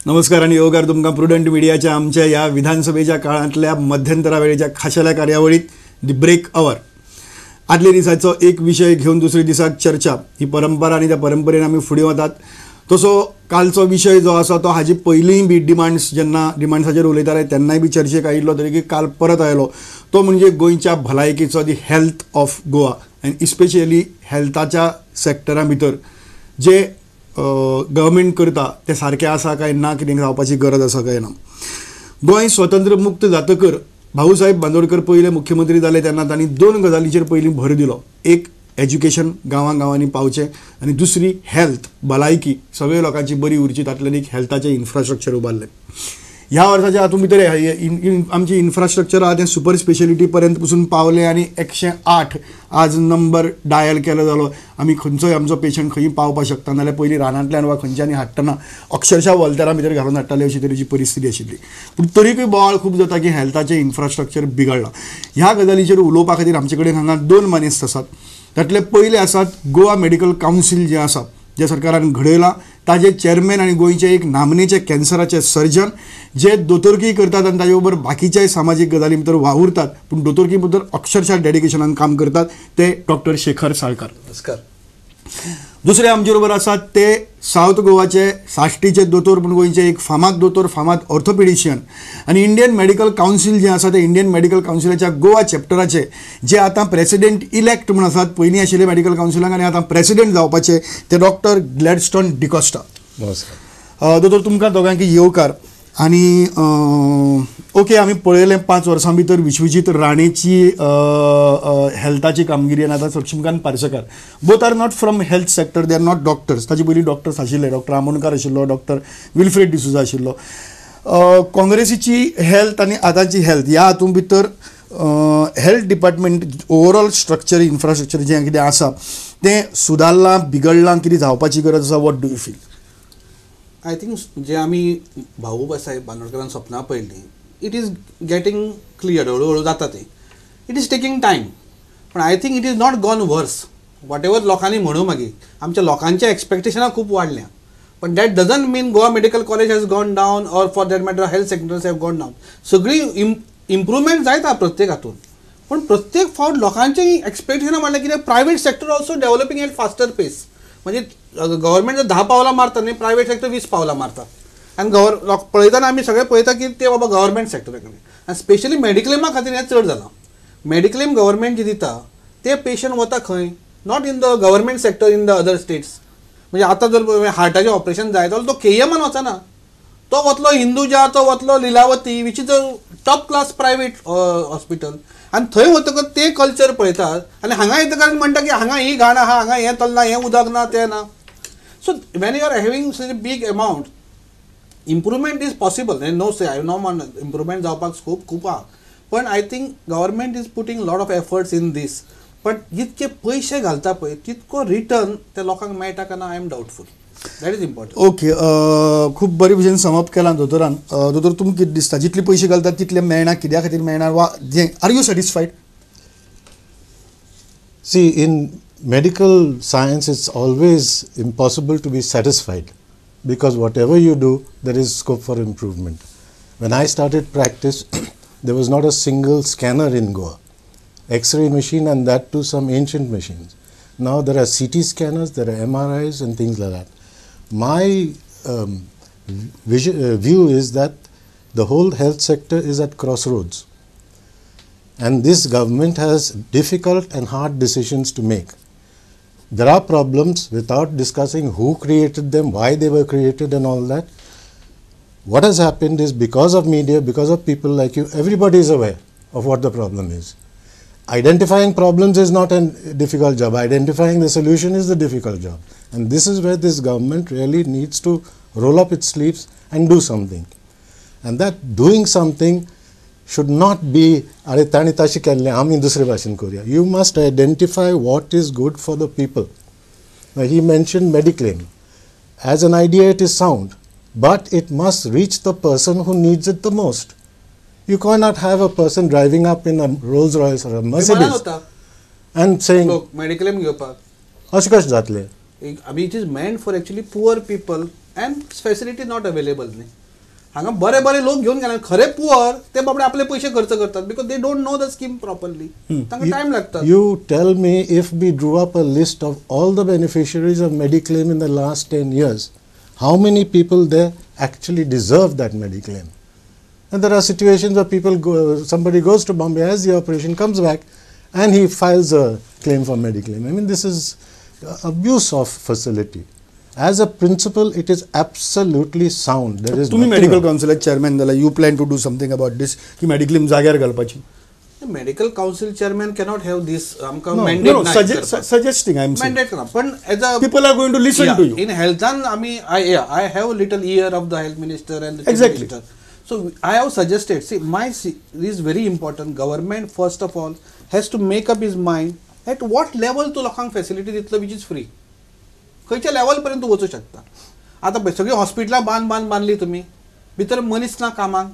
नमस्कार आनी येवकार तुमकां प्रुडंट मिडियाच्या आमच्या ह्या विधानसभेच्या काळांतल्या मध्यंतरा वेळेच्या खाशेल्या कार्यावळीत the break our. आदल्या दिसाचो एक विशय घेवन दुसऱ्या दिसाक चर्चा ही परंपरा आनी त्या परंपरेन आमी फुडें वतात. तसो कालचो विशय जो आसा तो हाजी पयलींय बी डिमांड्स जेन्ना डिमांड्साचेर उलयताले तेन्नाय बी चर्चेक आयिल्लो, तरी काल परत आयलो तो म्हणजे गोंयच्या भलायकेचो, the health of Goa आनी इस्पेशली हेल्थाच्या सेक्टरा भितर जे गव्हर्मेंट करता तें सारकें आसा काय ना, कितें जावपाची गरज आसा काय ना. गोंय स्वतंत्र मुक्त जातकर भाऊसाहेब बांदोडकर पयले मुख्यमंत्री जाले तेन्ना तांणी दोन गजालीचेर पयलीं भर दिलो. एक एज्युकेशन गांवां गांवांनी पावचें आनी दुसरी हेल्थ, भलायकी सगळे लोकांची बरी उरची, तातूंतल्यान एक हेल्थाचें इन्फ्रास्ट्रक्चर उबारलें. ह्या वर्साच्या हातूंत भितर आमची इन्फ्रास्ट्रक्चर आहा तें सुपर स्पेशलिटी पर्यंत पसून पावलें आनी 108 आज नंबर डायल केलो जालो. आमी खंयचोय आमचो पेशंट खंय पावपाक शकता, नाल्यार पयलीं रानांतल्यान वा खंयच्यानी हाडटना अक्षरशः वॉल्तेरां भितर घालून हाडटाले अशी तरेची परिस्थिती आशिल्ली. पूण तरीकूय बोवाळ खूब जाता की हेल्थाचें इन्फ्रास्ट्रक्चर बिगडलां. ह्या गजालीचेर उलोवपा खातीर आमचे कडेन हांगा दोन मानेस्त आसात. तातले पयले आसात गोवा मेडिकल कावन्सील जें आसा, जे सरकारान घडयलां ताजे चेअरमॅन आनी गोंयचे एक नामनेचे कॅन्सराचे सर्जन जे दोतोरकी करतात आनी ताजे बरोबर बाकीच्याय सामाजीक गजाली भितर वावुरतात, पूण दोतोरकी भितर अक्षरशः डेडिकेशनान काम करतात, ते डॉक्टर शेखर साळकार. नमस्कार. दुसरे आमचे बरोबर आसात ते सावथ गोवाचे साश्टीचे दोतोर, पूण गोंयचे एक फामाद दोतोर, फामाद ऑर्थोपेडिशियन आनी इंडियन मेडिकल कावन्सील जें आसा ते इंडियन मेडिकल कावन्सिलाच्या गोवा चॅप्टराचे जे आतां प्रेसिडेंट इलेक्ट म्हूण आसात, पयलीं आशिल्ले मेडिकल कावन्सिलाक आनी आतां प्रेसिडेंट जावपाचे, ते डॉक्टर ग्लॅडस्टोन डिकॉस्टा. नमस्कार दोतोर, तुमकां दोगांकी येवकार. आनी ओके, आमी पळयलें 5 वर्सां भितर विश्वजीत राणेची हेल्थाची कामगिरी आनी आतां Laxmikant Parsekar, both are not from health sector, they are not doctors. ताचे पयलीं डॉक्टर्स आशिल्ले, डॉक्टर आमोणकार आशिल्लो, डॉक्टर विल्फ्रेड डिसुजा आशिल्लो. काँग्रेसीची हेल्थ आनी आतांची हेल्थ ह्या हातूंत भितर health department overall structure infrastructure जें कितें आसा तें सुदारलां, बिगडलां, कितें जावपाची गरज आसा, what do you feel? I think जे आमी भाऊ साहेब बांदोडकरान सपनां पळयल्लीं, it is getting clear, हळू हळू जाता तें. It is taking time, पण I think it is not gone worse. Whatever लोकांनी म्हणू, मागीर आमच्या लोकांच्या एक्सपेक्टेशनां खूब वाडल्या, पण that doesn't mean Goa medical college has gone down or for that matter health sectors have gone down. सगळी इम्प्रुवमेंट जायता प्रत्येक हातून, पण प्रत्येक फावट लोकांचें एक्सपेक्टेशनां वाडल्या कित्याक private sector also developing at faster pace. म्हणजे गव्हर्मेंट जर 10 पावलां मारता न्ही, प्रायवेट सेक्टर 20 पावलां मारता. आनी पळयतना आमी सगळे पळयता की ते बाबा गव्हर्मेंट सेक्टरा कडेन, आनी स्पेशली मेडिक्लेमा खातीर हें चड जालां. मेडिक्लेम गव्हर्मेंट जी दिता ते पेशंट वता खंय, not in the government sector, in the other states. म्हणजे आतां जर हार्टाचें ऑपरेशन जाय जाल्यार तो केएमान वचना, तो वतलो हिंदुजा, तो वतलो Lilavati, which is a top class private hospital. आनी थंय वतकच ते कल्चर पळयतात आनी हांगा येतकच म्हणटा की हांगा ही घाण आहा, हांगा हें चल्लां, हें उदक ना, तें ना. So when you are having such a big amount, improvement is possible. No say I no म्हण इम्प्रुवमेंट जावपाक स्कोप खूब आहा, पण I think government is putting lot of efforts in this. पण जितके पयशे घालता पळय तितको रिटर्न त्या लोकांक मेळटा काय ना, I am doubtful. That is important. Okay, खूब बरे भशेन समप केलां दोतोरान. दोतोर, तुमकां कितें दिसता, जितले पयशे घालतात तितले मेळना, कित्या खातीर मेळना, वा जें are you satisfied? See, in medical science it's always impossible to be satisfied, because whatever you do there is scope for improvement. When I started practice there was not a single scanner in Goa, X-ray machine, and that too some ancient machines. Now there are CT scanners, there are MRIs and things like that. My view is that the whole health sector is at crossroads, and this government has difficult and hard decisions to make. There are problems without discussing who created them, why they were created and all that. What has happened is because of media, because of people like you, everybody is aware of what the problem is. Identifying problems is not a difficult job. Identifying the solution is the difficult job. And this is where this government really needs to roll up its sleeves and do something. And that doing something should not be, "Are tani tashi kelle, ami dusre bhashen koriya." You must identify what is good for the people. Now he mentioned Mediclaim. As an idea it is sound, but it must reach the person who needs it the most. You cannot have a person driving up in a Rolls Royce or a Mercedes and saying, "Mediclaim घेवपाक अशें कशें जातलें?" It is meant for actually poor people. And facility not available न्ही. हांगा बरे बरे लोक घेवन गेले, खरे पुअर ते बाबडे आपले पयशे खर्च करतात because they don't know the scheme properly, तांकां टायम लागता. You tell me, if we drew up a list of all the beneficiaries of mediclaim in the last 10 years, how many people there actually deserve that mediclaim? And there are situations where people go, somebody goes to Bombay, has the operation, comes back, and he files a claim for mediclaim. I mean, this is abuse of facility. As a principle, it is absolutely sound. There is तुम्ही nothing medical wrong. काउन्सिलाक chairman जाला, you plan to do something about this की mediclaim जाग्यार घालपाची? Medical council chairman cannot have this आमकां No, mandate no, ना suggesting I am saying. Mandate ना, पण as a People are going to listen to you. In हेल्थान आमी I have little ear of the health minister and the Exactly. Minister. So I have suggested, see, my is very important. Government first of all has to make up his mind at what level तूं लोकांक facility दितलो which is free. खंयच्या level पर्यंत तूं वचूं शकता. आतां पळय सगळीं हॉस्पिटलां बांद बांद बांदली तुमी, भितर मनीस ना कामाक.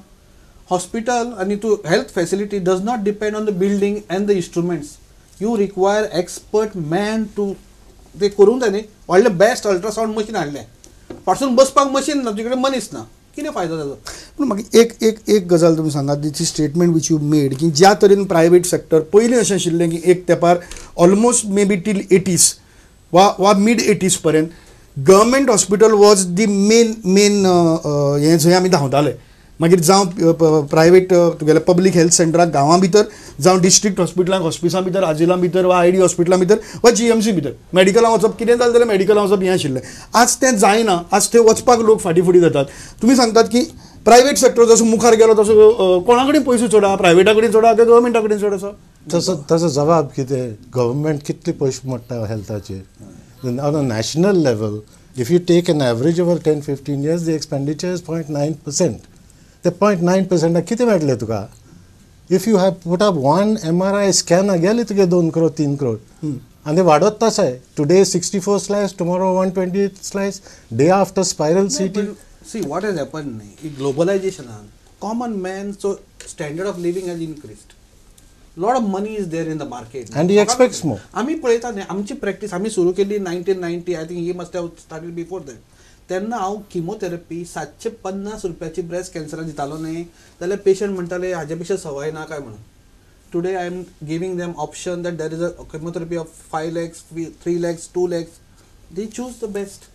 हॉस्पिटल आनी तूं health facility does not depend on the building and the instruments. You require expert man to ते करूंक जाय न्ही. व्हडलें बेस्ट अल्ट्रासावंड मशीन हाडलें, पासून बसपाक मशीन ना, तुजे कडेन मनीस ना, कितें फायदो जालो? पूण म्हाका एक एक एक गजाल तुमी सांगात, this statement which you made की ज्या तरेन प्रायवेट सेक्टर पयलीं अशें आशिल्लें की एक तेंपार almost may be till 80s वा मीड 80s पर्यंत government hospital was the main main हें जंय आमी धांवताले. मागीर जावं प्रायवेट तुगेल्या पब्लीक हेल्थ सेंटराक गांवां भितर, जावं डिस्ट्रिक्ट हॉस्पिटलांक हॉस्पिसां भितर, आजिलां भितर वा आयडी हॉस्पिटलां भितर वा जीएमसी भितर मेडिकलां वचप, कितें जालें जाल्यार मेडिकलां वचप हें आशिल्लें. आज तें जायना, आज थंय वचपाक लोक फाटीं फुडें जातात. तुमी सांगतात की प्रायवेट सेक्टर जसो मुखार गेलो तसो कोणा कडेन पयसो चड आहा, प्रायवेटा कडेन चड आहा काय गव्हर्मेंटा कडेन चड आसा? तसो ताजो जबाब कितें, गव्हर्मेंट कितले पयशे मोडटा हेल्थाचेर. On a national level, if you take an average over 10-15 years, the expenditure is 0.9%. ते 0.9% कितें मेळटलें तुका? If you have put up one MRI scanner गेले तुगे 2 crore 3 crore, आनी ते वाडत आसाय. Today 64 slice, tomorrow 128 slice, day after spiral CT. See what has happen न्ही, ग्लोबलायजेशनान common man so standard of living has increased. Lot of money is there in the market and he expects more. आमी पळयता न्ही, आमची practice आमी सुरू केली 1990, I think he must have started before that. तेन्ना हांव किमोथेरपी 750 रुपयाची ब्रेस्ट कॅन्सराक दितालो न्ही, जाल्यार पेशंट म्हणटाले हाजे पेक्षा सवाय ना काय म्हणून. Today I am giving them option that there is a chemotherapy of 5 lakhs, 3 lakhs, 2 lakhs. They choose the best.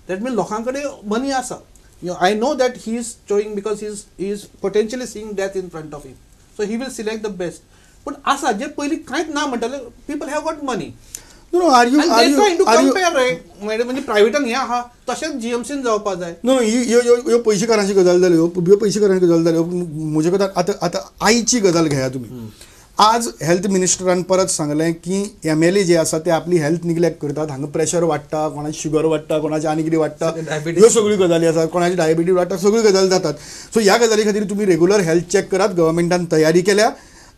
That mean लोकां कडेन मनी आसा. I know that he is showing because he is potentially seeing death in front of him, so he will select the best. पण आसा जे पयलीं कांयच ना म्हणटाले, people have got money. No, are you and they trying to compare म्हणजे प्रायव्हेटान हें आहा तशेंच जीएमसीन जावपा जाय. नो, ह्यो पयशेकारांची गजाल जाली, ह्यो पयशेकारांची गजाल जाली. म्हजे कडेन आतां आतां आयची गजाल घेया तुमी. आज हेल्थ मिनिस्टरान परत सांगलें की एम एल ए जे आसा ते आपली हेल्थ निग्लेक्ट करतात, हांगा प्रेशर वाडटा, कोणाची शुगर वाडटा, कोणाची आनी कितें वाडटा, ह्यो सगळ्यो गजाली आसा, कोणाची डायबिटीज वाडटा, सगळ्यो गजाली जातात. सो ह्या गजाली खातीर तुमी रेगुलर हेल्थ चॅक करात. गव्हर्मेंटान तयारी केल्या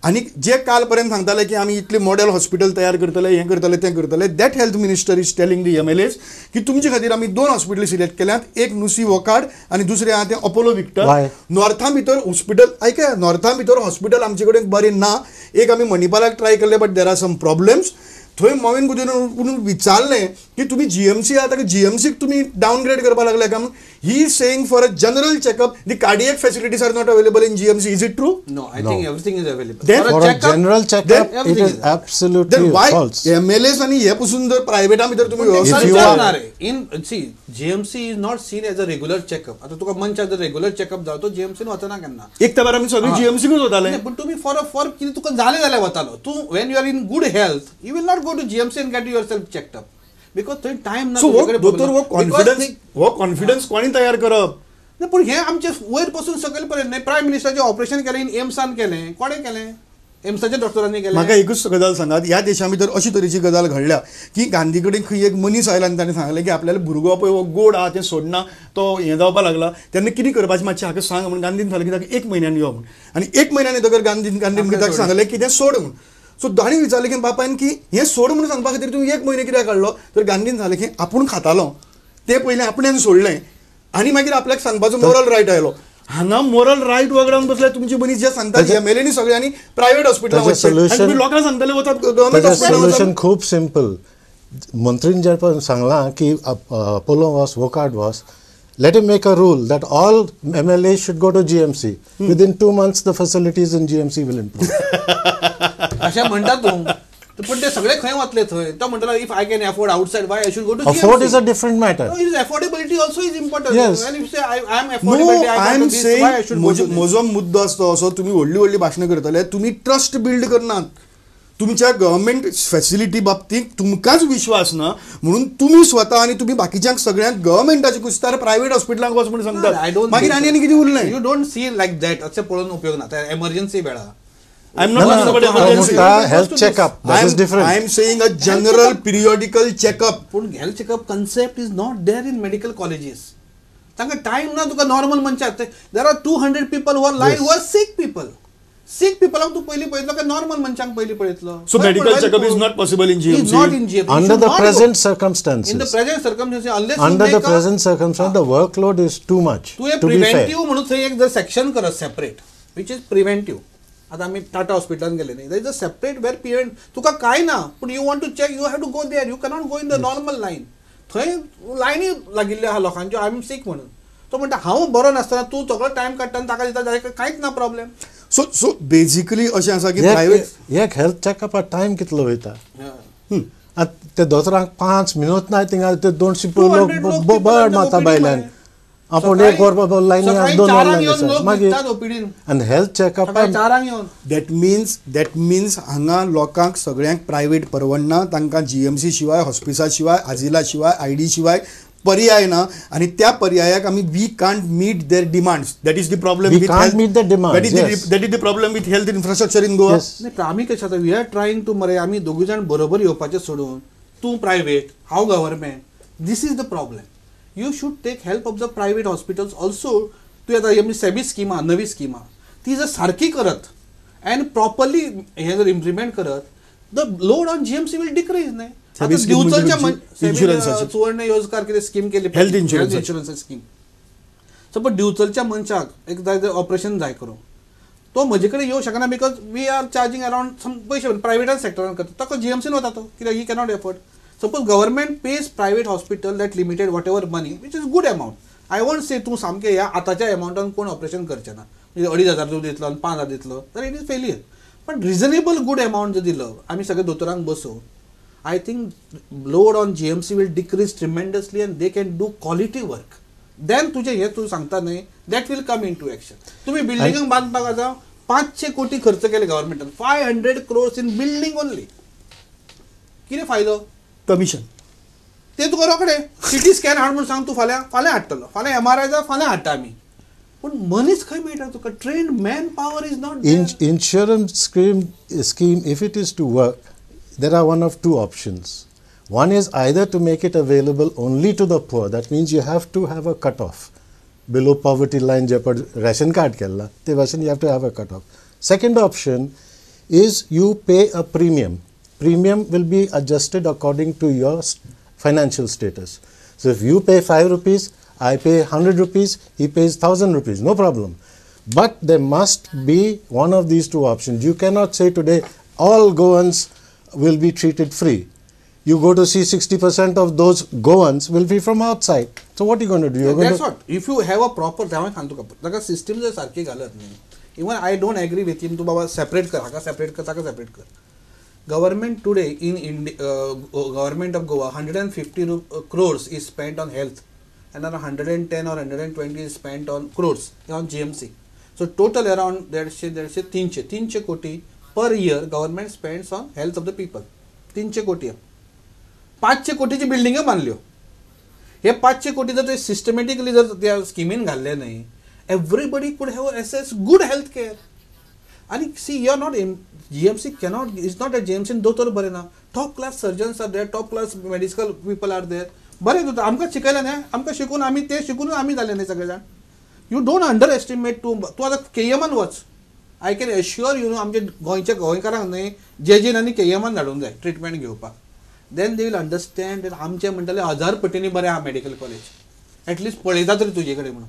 आनी जे काल पर्यंत सांगताले की आमी इतले मॉडेल हॉस्पिटल तयार करतले, हें करतले, तें करतले, that health minister is telling the MLAs की तुमचे खातीर आमी 2 हॉस्पिटल सिलेक्ट केल्यात, एक नुसी वोकाड आनी दुसरें आहा तें अपोलो विक्टर. नॉर्था भितर हॉस्पिटल, आयकया, नॉर्था भितर हॉस्पिटल आमचे कडेन बरें ना. एक आमी मणिपालाक ट्राय केल्लें, but there are some problems. थंय मॉविन गुदिन्होन विचारलें की तुमी जीएमसी आहा ताका जीएमसीक तुमी डावनग्रेड करपाक लागले काय म्हणून. He is saying for a general checkup the cardiac facilities are not available in GMC. Is it true? No, I think everything is available. For a general checkup it is absolutely false. MLAs आनी हे पसून जर प्रायव्हेटा भितर तुमी in see GMC is not seen as a regular checkup. आतां तुका मनशाक जर रेगुलर चेकअप जाय तो जीएमसीन वचना केन्ना. एक तेंपार आमी सगळीं जीएमसीकूच वताले. पूण तुमी फॉर फॉर कितें तुका जालें जाल्यार वतालो तूं. When you are in good health you will not go to GMC and get yourself checked up because थंय टायम ना. सो दोतोर हो कॉन्फिडन्स, हो कॉन्फिडन्स कोणी तयार करप ना. पूण हें आमचें वयर पसून सकयल पर्यंत न्ही. प्रायम मिनिस्टराचें ऑपरेशन केलें इन एम्सान केलें, कोणें केलें? एम्साच्या डॉक्टरांनी केलें. म्हाका एकूच गजाल सांगात, ह्या देशा भितर अशी तरेची गजाल घडल्या की गांधी कडेन खंय एक मनीस आयला आनी ताणें सांगलें की आपल्याला भुरगो पळय हो गोड आहा तें सोडना, तो हें जावपाक लागला, तेन्ना कितें करपाचें मातशें हाका सांग म्हूण. गांधीन सांगलें की ताका 1 म्हयन्यान यो म्हूण. आनी 1 म्हयन्यान येतकर गांधीन ताका सांगलें की तें सोड म्हूण. सो ताणें विचारलें की बापायन की हें सोड म्हणून सांगपा खातीर तूं 1 म्हयनो कित्याक काडलो? तर गांधीन सांगलें की आपूण खातालो तें पयलें आपणें सोडलें आनी मागीर आपल्याक सांगपाचो मोरल रायट आयलो. हांगा मोरल रायट वगडावन बसले तुमची मनीस जे सांगतात एमएलएनी सगळ्यांनी प्रायव्हेट हॉस्पिटलां वचचें, तुमी लोकांक सांगतले वचात गव्हर्मेंट हॉस्पिटलां. सोल्युशन खूब सिंपल. मंत्रीन जे पण सांगलां की अपोलो वच, वोकार्ड वच, Let him make a rule that all MLAs should go to GMC. Within 2 months, the facilities in GMC will improve. अशें म्हणटा तूं, पण ते सगळे खंय वतले थंय? तो म्हणटलो if I can afford outside, why I should go to Afford is a different matter. No, is affordability also is important. Yes. When you say I am affordability, I am saying म्हजो मुद्दो आसता असो, तुमी व्हडली व्हडली भाशणां करतले, तुमी ट्रस्ट बिल्ड करनात. तुमच्या गव्हर्मेंट फॅसिलिटी बाबतींत तुमकांच विश्वास ना म्हणून तुमी स्वता आनी तुमी बाकीच्यांक सगळ्यांक गव्हर्मेंटाचे कुस्तार प्रायव्हेट हॉस्पिटलांक वच म्हूण सांगतात. मागीर आनी आनी कितें उरलें? You don't see like that. अशें पळोवन उपयोग ना. एमर्जन्सी वेळा I am not talking about emergency. Health checkup. That is different. I am saying a general periodical checkup. पूण health checkup concept is not there in medical colleges. तांकां time ना तुका normal मनशाक. There are 200 people who are line who are sick people. Sick people तू पयलीं पळयतलो काय normal मनशांक पयलीं पळयतलो? So medical checkup is not possible in GMC. Not in GMC. Under the present circumstances. In the present circumstances, unless under the present circumstances, the workload is too much. तुवें preventive म्हणून थंय एक जर section करत separate, which is preventive. आतां आमी टाटा हॉस्पिटलान गेले न्ही, there is a separate where prevent. तुका कांय ना, पूण you want to check, you have to go there. You cannot go in the normal line. थंय लायनी लागिल्ल्यो आहा लोकांच्यो, I am सीक म्हणून. तो म्हणटा हांव बरो नासतना तूं सगळो टायम काडटा आनी ताका दिता, कांयच ना प्रॉब्लेम. सो सो बेजिकली अशें आसा की प्रायव्हेट एक हेल्थ चॅकअपा टायम कितलो वयता? आतां ते दोतोरांक 5 मिनट ना थिंगा ते 200 लोक बड मारता भायल्यान. आपूण एक वर बाबा लायनी आसा, 2 वर लायनी आसा. मागीर आनी health चॅकअपाक that means, that means हांगा लोकांक सगळ्यांक प्रायव्हेट परवडना. तांकां जीएमसी शिवाय, हॉस्पिसा शिवाय, आजिला शिवाय, आयडी शिवाय पर्याय ना. आनी त्या पर्यायाक आमी we can't meet their demands. That is the problem. We can't meet the demands. That is the problem with health infrastructure in Goa. नाही, आमी कशें आतां we are trying to मरे आमी दोगूय जाण बरोबर येवपाचें सोडून तूं प्रायवेट, हांव government. This is the problem. You should take help of the private hospitals also. तूं आतां ही आमी सेबी स्कीम आहा, नवी स्कीम आहा, ती जर सारकी करत एंड प्रॉपरली हें जर इम्प्लिमेंट करत, the load on GMC will decrease. न्ही, दिवचलच्या सुवर्ण योजकार कितें स्कीम केली, हेल्थ इन्शुरन्स स्कीम. सपोज दिवचलच्या मनशाक एक जाय ऑपरेशन जाय करूं, तो म्हजे कडेन येवंक शकना because we are charging around some पयशे प्रायवेटान सेक्टरान करता. ताका जीएमसीन वता तो, कित्याक he cannot afford. Suppose government pays private hospital that limited whatever money, which is good amount. I won't say तूं सामकें ह्या आतांच्या एमावंटान कोण ऑपरेशन करचें ना, म्हणजे 2500 तूं दितलो आनी 5000 दितलो तर it is failure. पण रिजनेबल गूड एमावंट जर दिलो आमी सगळे दोतोरांक बसोवन, I think load on GMC will decrease tremendously and they can do quality work. Then तुझे हे तू सांगता न्ही, that will come into action. तुम्ही बिल्डिंगांक बांदपाक आतां 500 कोटी खर्च केले गव्हर्मेंटान, 500 crores in building only. कितें फायदो? कमिशन ते तुका रोखडे सिटी स्कॅन हाड म्हूण सांग, तूं फाल्यां फाल्यां हाडटलो, फाल्यां एमआरआय जाय फाल्यां हाडटा आमी. पूण मनीस खंय मेळटा तुका? Trained man power is not. Insurance scheme if it is to work, there are one of two options. One is either to make it available only to the poor. That means you have to have a cutoff. Below poverty line, jeopardy, ration card kella, te ration you have to have a cutoff. Second option is you pay a premium. Premium will be adjusted according to your financial status. So if you pay 5 rupees, I pay 100 rupees, he pays 1000 rupees, no problem. But there must be one of these two options. You cannot say today all Goans will be treated free. You go to see 60% of those Goans will be from outside. So what are you going to do? You're that's what. If you have a proper, ताका system जर सारकी घालत न्ही, even I don't agree with him, तूं बाबा separate कर, हाका separate कर, ताका separate कर. Government today in India, government of Goa, 150 crores is spent on health and around 110 or 120 is spent on crores on GMC. So total around 150 300 crore per year government spends on health of the people. 300 कोटी, 500 कोटीची building बांदल्यो. हे 500 कोटी जर systematically जर त्या स्किमीन घाल्ले न्ही, everybody could have access good health care. आनी see, you are not GMC cannot, is not a जीएमसीन दोतोर बरें ना, top class surgeons are there, top class medical people are there. बरें दोतोर आमकां शिकयलें न्ही, आमकां शिकून आमी ते शिकून आमी जाले न्ही सगळे जाण. You don't under estimate. तूं तूं आतां केएमान वच, I can assure you न्हू, आमच्या गोंयच्या गोंयकारांक न्ही जेजीन आनी केएमान धाडूंक जाय ट्रिटमेंट घेवपाक. Then they will understand that आमचें म्हणटले 1000 पटींनी बरें आहा मेडिकल कॉलेज, एटलिस्ट पळयता तरी तुजे कडेन म्हणून.